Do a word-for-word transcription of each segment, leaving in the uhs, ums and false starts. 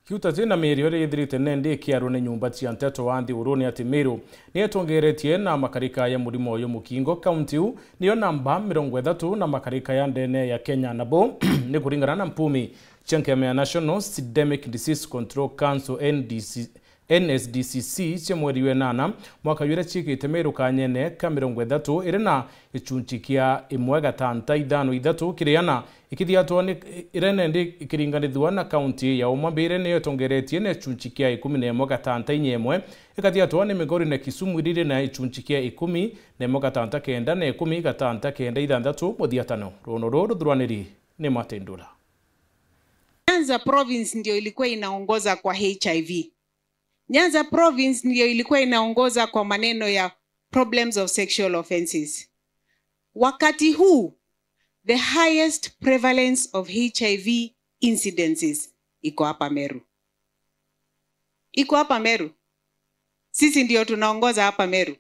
Kiu tati na miiri iria ithirite nendi ikiarwa ni nyumba cia nteto wa nthiguru ni ati Meru ni itongeretie na makarika ya murimo uyu mukingo. Kaunti iu niyo namba mirongo ithatu na makarika ya ndene ya Kenya, na buu ni kuringana na mpumi cia nkema ya National Syndemic Disease Control Council, N D C, N S D C C, cia mweri wa inana mwaka juu, iria ciikite Meru kanyene ka mirongo ithatu, iri na gicunci kia imwe gatanta ithano ithatu kiri ana, ikithiatwa ni, iria nendi ikiringanithua na kaunti ya Homa Bay, iria niyo itongeretie na gicunci kia ikumi na imwe gatanta inya imwe, ikathiatwa ni Migori na Kisumu, iria iri na gicunci kia ikumi na imwe gatanta kenda na ikumi gatanta kenda ithanthatu. Muthiatano, runo ruru ruthuraniri ni Martin Ndula. Nyanza province ndio ilikuwa inaongoza kwa H I V. Nyanza province ndio ilikuwa inaongoza kwa maneno ya problems of sexual offences. Wakati huu, the highest prevalence of H I V incidences iko hapa Meru. Iko hapa Meru. Sisi ndio tunaongoza hapa Meru.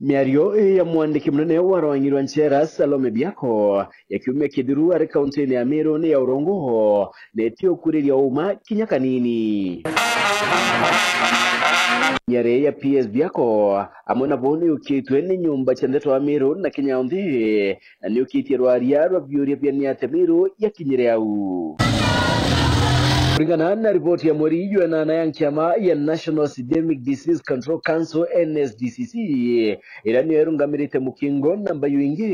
Miario ii ya mwandiki munene wa rwangi rwa nchera Salome Biako ya kiumia kithiru ari kaunti-ini ya Meru ni ya urongo, na itiukuriria uma kinya kanini. Miario ya P S Biako amwe nabo ni yukitwe ni nyumba cia ndeto wa Meru na Kenya yonthe, na ni yukitie rwaria rwa biuria bia ni atia Meru yakinyire au. Kuringana na riboti ya mweri jwa inana ya nkiama ya National Syndemic Disease Control Council, N S D C C, iria niyo irungamirite mukingo na mbayu ingi,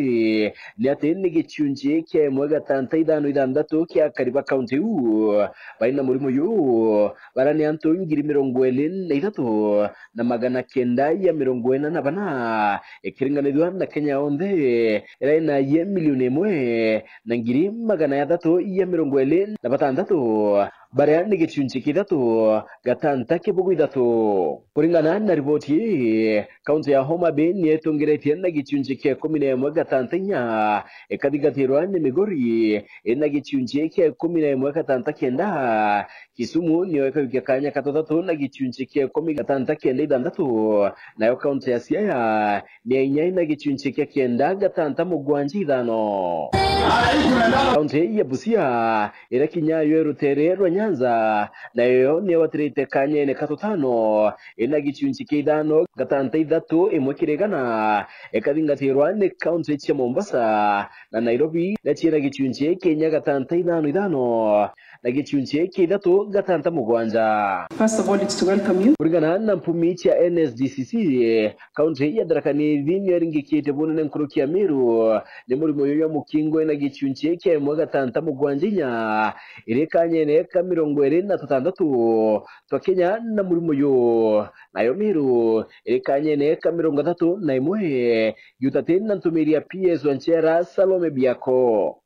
ni ati ni gicunci kia imwe gatanta ithano ithanthatu kia akari ba kaunti iu bari na murimo uyu, baria ni antu ngiri mirongo iri na ithatu na magana kenda ya mirongo ina na bana, ikiringanithua na Kenya yonthe iria ina aie milioni imwe na ngiri magana jathatu ya mirongo iri na batanthatu, baria ni gicunci kithatu gatanta kibugu ithatu. Kuringana na riboti ii, kaunti ya Homa Bay ni itongeretie na gicunci kia ikumi na imwe gatanta inya, ikathingatirwa ni Migori ina gicunci kia ikumi na imwe gatanta kenda, Kisumu niyo ikajukia kanya ka tuthatu na gicunci kia ikumi gatanta kenda ithanthatu, nayo kaunti ya Siaya ni ya inya ina gicunci kia kenda gatanta mugwanja ithano. Kaunti ya Busia iria kinya yo rutere rwa Nyanza, nayo niyo watirite kanyene ka tutano, ina gicunci kia ithano gatanta ithatu imwe kiri igana, ikathingatirwa ni kaunti cia Mombasa na Nairobi, na ciina gicunci kia inya gatanta ithano ithano na gicunci kia ithatu gatanta mugwanja. First of all, it's to welcome you. Kuringana na mpumi cia N S D C C, kaunti ya Tharaka Nithi niyo iringikite bunene nkuruki ya Meru ni murimo uyu jwa mukingo ina gicunci kia imwe gatanta mugwanja inya, iri kanyene ka mirongo iri na tutantatu twa kinya na murimo uyu, nayo Meru iri kanyene ka mirongo ithatu na imwe, jutati na ntumiri ya P S wa nchera Salome Biako.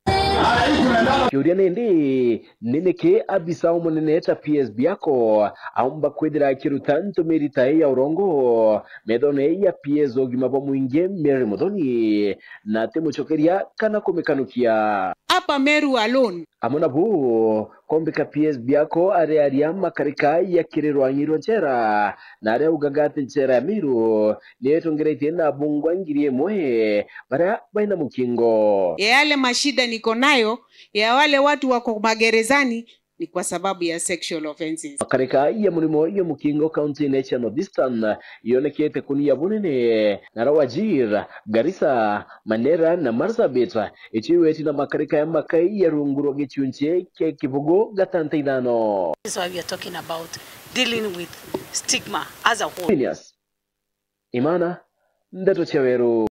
Kiuria nindi, ni niki abisa umunene ta P S Biako aumba kwithira akiruta ntumiri ta ii ya urongo methone ya P S wa ugima bwa mwingi Mary Muthoni, na atimucokeria kana kumikanukia? Hapa Meru alone. Amwe na buu, kombika P S Biako arearia makarika ya kiri rwangi rwa nchera, na aria augaga ati nchera ya Meru ni itongeretie na abungwa ngiri imwe baria baina mukingo. Ya yale mashida niko nayo, ya wale watu wako magerezani, ni kwa sababu ya sexual offenses. Makarika ya murimo ya mukingo kaunti-ini ya North Eastern yonekete kunia bunene, naro Wajir, Garissa, Mandera na Marsabit icio iweti na makarika ya makai ya rungu rwa gicunci kia kibugu gatanta ithano. This is why we are talking about dealing with stigma as a whole. Phineas Imana, Ndeto cia Weru.